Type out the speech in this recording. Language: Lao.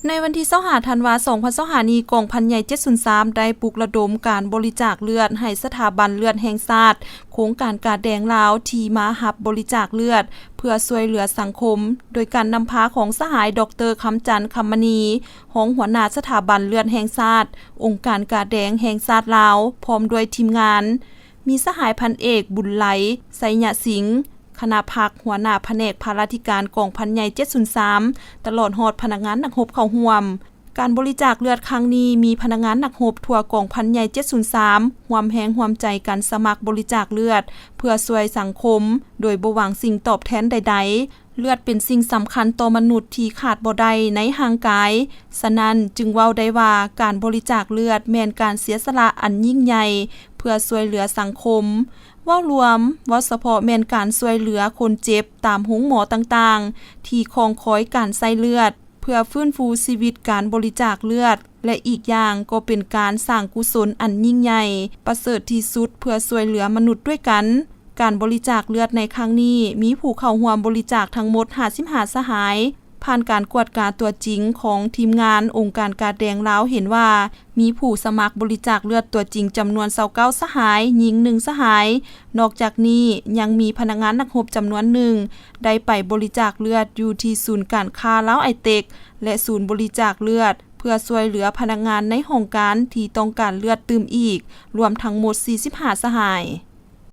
ໃນວັນທີຊາວຫ້າ ທັນວາ ສອງພັນຊາວຫ້ານີ້, ກອງພັນໃຫຍ່ເຈັດສູນສາມ ໄດ້ປຸກລະດົມການບໍລິຈາກເລືອດໃຫ້ສະຖາບັນເລືອດແຫ່ງຊາດ, ໂຄງການກາແດງລາວ ທີ່ມາຮັບບໍລິຈາກເລືອດ ເພື່ອຊ່ວຍເຫຼືອສັງຄົມ, ໂດຍການນຳພາຂອງສະຫາຍ ດອກເຕີ ຄຳຈັນ ຄຳມະນີ, ຮອງຫົວໜ້າສະຖາບັນເລືອດແຫ່ງຊາດ, ອົງການກາແດງແຫ່ງຊາດລາວ, ພ້ອມດ້ວຍທີມງານ, ມີສະຫາຍພັນເອກ ບຸນໄລ ໄຊຍະສິງ, ຄະນະພັກ, ຫົວໜ້າພະແນກພາລາທິການກອງພັນໃຫຍ່ເຈັດສູນສາມ ຕະຫຼອດຮອດພະນັກງານນັກຮົບເຂົ້າຮ່ວມ. ການບໍລິຈາກເລືອດຄັ້ງນີ້ ມີພະນັກງານນັກຮົບທົ່ວກອງພັນໃຫຍ່ເຈັດສູນສາມ ຮ່ວມແຮງຮ່ວມໃຈກັນສະໝັກບໍລິຈາກເລືອດ ເພື່ອຊ່ວຍສັງຄົມ ໂດຍບໍ່ຫວັງສິ່ງຕອບແທນໃດໆ. ເລືອດເປັນສິ່ງສຳຄັນຕໍ່ມະນຸດທີ່ຂາດບໍ່ໄດ້ໃນຮ່າງກາຍ, ສະນັ້ນຈຶ່ງເວົ້າໄດ້ວ່າ ການບໍລິຈາກເລືອດແມ່ນການເສຍສະຫຼະອັນຍິ່ງໃຫຍ່ ເພື່ອຊ່ວຍເຫຼືອສັງຄົມ. ເວົ້າລວມ, ເວົ້າສະເພາະແມ່ນການຊ່ວຍເຫຼືອຄົນເຈັບຕາມໂຮງໝໍຕ່າງໆ ທີ່ຄອງຄອຍການໃຊ້ເລືອດ ເພື່ອຟື້ນຟູຊີວິດການບໍລິຈາກເລືອດ ແລະ ອີກຢ່າງກໍເປັນການສ້າງກຸສົນອັນຍິ່ງໃຫຍ່ປະເສີດທີ່ສຸດ ເພື່ອຊ່ວຍເຫຼືອມະນຸດດ້ວຍກັນ. ການບໍລິຈາກເລືອດໃນຄັ້ງນີ້ ມີຜູ້ເຂົ້າຮ່ວມບໍລິຈາກທັງໝົດຫ້າສິບຫ້າສະຫາຍ. ຜ່ານການກວດກາຕົວຈິງຂອງທີມງານອົງການກາແດງລາວເຫັນວ່າ ມີຜູ້ສະໝັກບໍລິຈາກເລືອດຕົວຈິງຈຳນວນຊາວເກົ້າສະຫາຍ, ຍິງໜຶ່ງສະຫາຍ. ນອກຈາກນີ້ຍັງມີພະນັກງານນັກຮົບຈຳນວນໜຶ່ງ ໄດ້ໄປບໍລິຈາກເລືອດຢູ່ທີ່ສູນການຄ້າລາວໄອເຕັກ ແລະ ສູນບໍລິຈາກເລືອດ ເພື່ອຊ່ວຍເຫຼືອພະນັກງານໃນຫ້ອງການທີ່ຕ້ອງການເລືອດຕື່ມອີກ, ລວມທັງໝົດສີ່ສິບຫ້າສະຫາຍ.